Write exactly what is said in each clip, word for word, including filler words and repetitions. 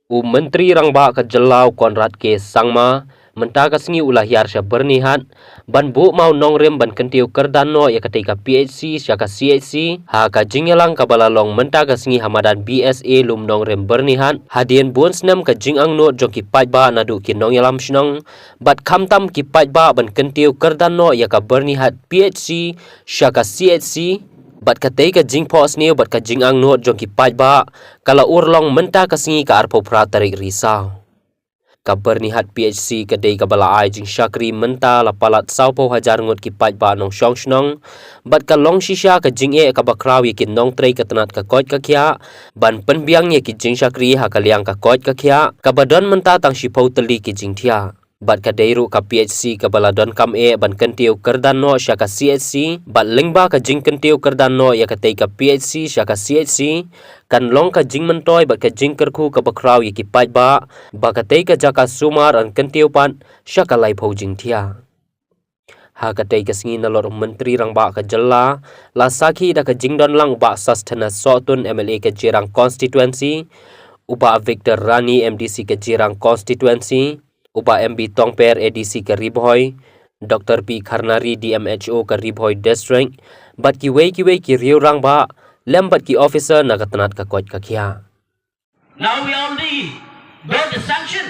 U Myntri Rangbah ka jylla u Conrad K Sangma mynta ka sngi u la hiar sha Byrnihat ban buh mawnongrim ban kyntiew kyrdan noh ïa katei ka P H C sha ka C H C ha ka jingïalang kaba la long mynta ka sngi ha madan B S A Lumnongrim Byrnihat, hadien bun snem ka jingangnud jong ki paidbah naduh ki nongïalam shnong bad khamtam ki paidbah ban kyntiew kyrdan noh ïa ka Byrnihat P H C sha ka C H C. Bad katei ka jingphohsniew bad ka jingangnud jong ki paidbah ka la urlong mynta ka sngi ka arphew phra tarik Risaw. Ka Byrnihat P H C ka dei kaba la ai jingshakri mynta la palat sawphew hajar ngut ki paidbah nongshong shnong bad ka long shisha ka jingeh kaba khraw ïa ki nongtrei ka tnat ka koit ka khiah ban pynbiang ïa ki jingshakri ha ka liang ka koit ka khiah kaba don mynta tang shiphew tylli ki jingthiah. Bad ka dei ruh ka P H C kaba la donkam eh ban kyntiew kyrdan noh sha ka C H C bad lyngba ka jingkyntiew kyrdan noh ïa katei ka P H C sha ka C H C kan long ka jingmyntoi bad ka jingkyrkhu kaba khraw ïa ki paidbah ba katei ka jaka sumar yn kyntiew pat sha ka laiphew jingthiah. Ha katei ka sngi nalor u Myntri Rangbah ka jylla la sakhi da ka jingdon lang u Bah Sosthenes Sohtun M L A ka Jirang Constituency, u Bah Victor Rani M D C ka Jirang Constituency, u Bah M B Tongper A D C ka Ri Bhoi, Doctor P Kharnari D M H O ka Ri Bhoi District bad kiwei kiwei ki riew rangbah lem bad ki officer na ka tnat ka koit ka khiah. Now we already got the sanction.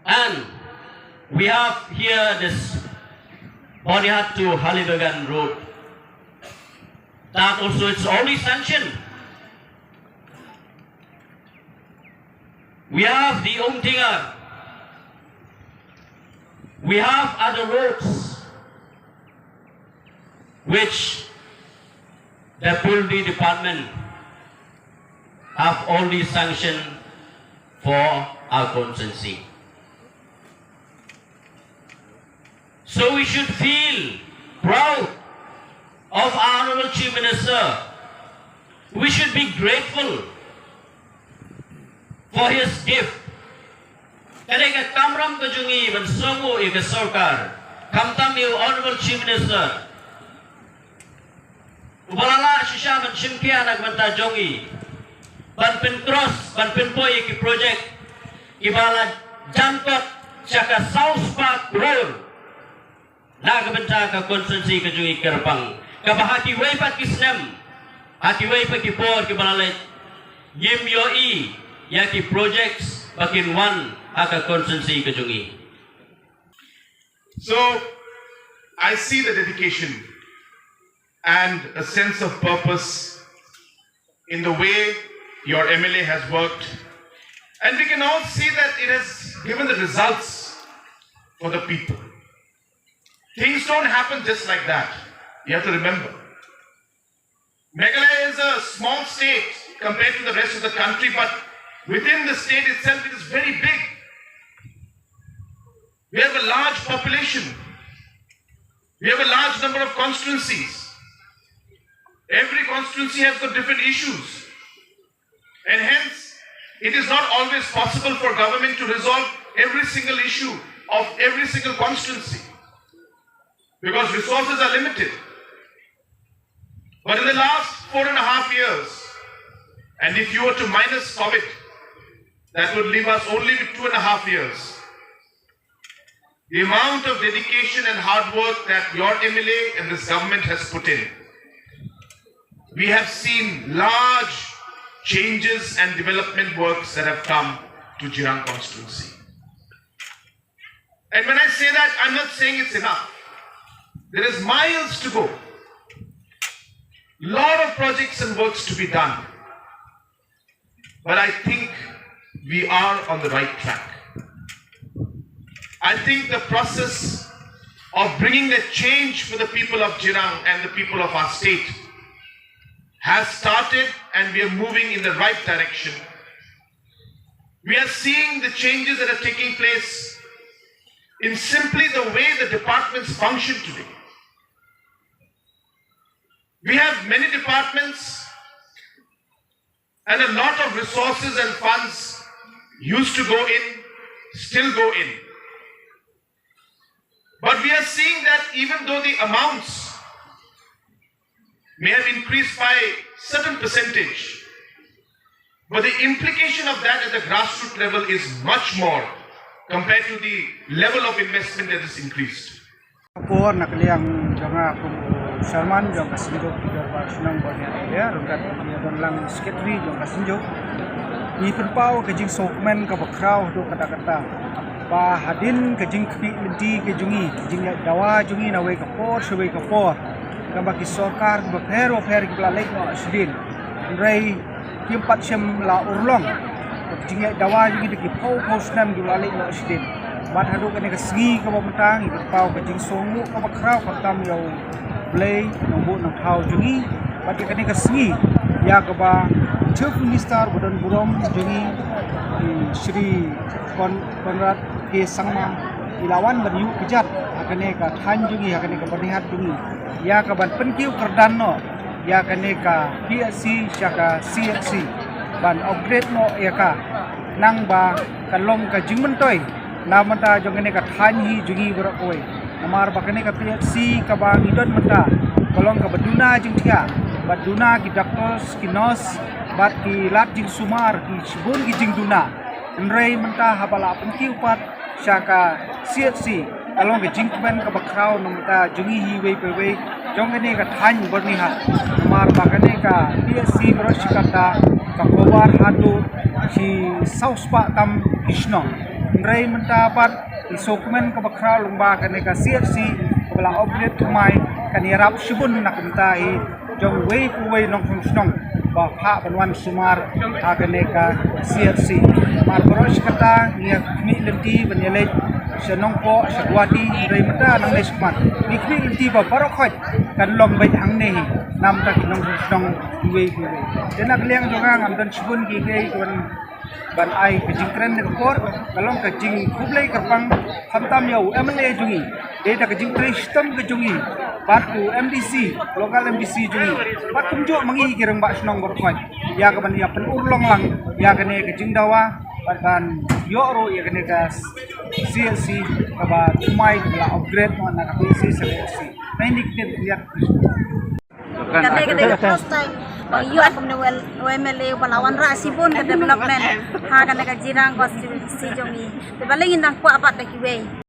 And we have here this Byrnihat to Halibagan Road. That also it's already sanctioned. We have the Umdinga. We have other roads which the Building Department have already sanctioned for our constituency. So we should feel proud of our Honorable Chief Minister. We should be grateful for his gift. Ka dei ka kamram ka jong ngi ban sngewbha ïa ka sorkar, khamtam ïa u Honorable Chief Minister uba la lah shisha ban shim khia na ka bynta jong ngi ban pyn-cross, ban pynpoi ïa ki project kiba la jan kot sha ka saw spah klur na ka bynta ka constituency ka jong ngi Kyrpang, kaba ha kiwei pat ki snem, ha kiwei pat ki por kiba la leit, ngim ïohi ïa ki projects ba kin wan ha ka constituency ka jong ngi. So, I see the dedication and a sense of purpose in the way your M L A has worked. And we can all see that it has given the results for the people. Things don't happen just like that. You have to remember. Meghalaya is a small state compared to the rest of the country, but within the state itself, it is very big. We have a large population. We have a large number of constituencies. Every constituency has got different issues. And hence, it is not always possible for government to resolve every single issue of every single constituency because resources are limited. But in the last four and a half years, and if you were to minus COVID, that would leave us only with two and a half years. The amount of dedication and hard work that your M L A and this government has put in, we have seen large changes and development works that have come to Jirang constituency. And when I say that, I'm not saying it's enough. There is miles to go. Lot of projects and works to be done. But I think we are on the right track. I think the process of bringing the change for the people of Jirang and the people of our state has started, and we are moving in the right direction. We are seeing the changes that are taking place in simply the way the departments function today. We have many departments and a lot of resources and funds used to go in, still go in. But we are seeing that even though the amounts may have increased by certain percentage, But the implication of that at the grassroots level is much more compared to the level of investment that is increased. Por na ka liang jong nga kum u chairman jong ka Synjuk ki Dorbar Shnong Borneo area, ryngkat ïa don lang secretary jong ka Synjuk. Ngi pynpaw ka jingsngewkmen kaba khraw haduh katta katta. Ba hadien ka jingkhmih lynti ka jong ngi, ka jingïaid dawa jong ngi na wei ka por sha wei ka por, kaba ki sorkar bapher bapher kiba la leit noh shadien. Hynrei kim pat shym la urlong. Ka jingïaid dawa jong ngi da ki phew phew snem kiba la leit noh shadien. Bad haduh kane ka sngi kaba mynta ngi pynpaw ka jingsngewnguh kaba khraw khamtam ïa U Blei Nongbuh Nongthaw jong ngi. Bad ïa kane ka sngi ïa kaba Chief Minister ba don burom jong ngi, i Shri Con- Conrad K Sangma, i la wan ban ïuh kjat ha kane ka thaiñ jong ngi, ha kane ka Byrnihat jong ngi, ïa ka ban pynkiew kyrdan noh ïa kane ka P H C sha ka C H C, ban upgrade noh ïa ka, nang ba ka long ka jingmyntoi na bynta jong kane ka thaiñ hi jong ngi baroh kawei. Namar ba kane ka P H C kaba ngi don mynta ka long kaba duna jingthiah, bad duna ki doctors, ki nurse, bad ki lad jingsumar, ki shibun ki jingduna. Hynrei mynta haba la pynkiew pat sha ka C H C, ka long ka jingkmen kaba khraw na bynta jong ngi hi wei pa wei jong kane ka thaiñ Byrnihat. Namar ba kane ka P H C baroh shi katta ka cover haduh shi saw spah tam ki shnong. Hynrei mynta pat ngi sngewkmen kaba khraw lyngba kane ka C H C kaba la upgrade thymmai, kan ïarap shibun na ka bynta hi jong wei pa wei nongshong shnong ba phah ban wan sumar ha kane ka C H C. Namar baroh shi katta ngi khmih lynti ban ïaleit sha Nongpoh, sha Guwahati, hynrei mynta nangne shakhmat ngi khmih lynti ba baroh khoit kan long beit hangne hi na bynta ki nongshong shnong kiwei kiwei. Te na ka liang jong nga ngam don shibun kiei kiei ban ban ai ka jingkren na ka por, ka long ka jingkhublei kyrpang khamtam ïa u M L A jong ngi, dei da ka jingtrei shitom ka jong ngi bad u M D C, local M D C jong ngi, bad kumjuh ma ngi ki rangbah shnong baroh khoit, ïa ka ban ïa pynurlong lang ïa kane ka jingdawa, bad ban ïoh ruh ïa kane ka C H C kaba thymmai, kaba la upgrade noh na ka P H C sha ka C H C. Nai ni kit ïa Kane kane ka first time ba ïoh kum ne wel M L A ba la wanrah shibun ka development ha kane ka Jirang constituency jong ngi. Te ba lei ngin nang kwah pat da kiwei.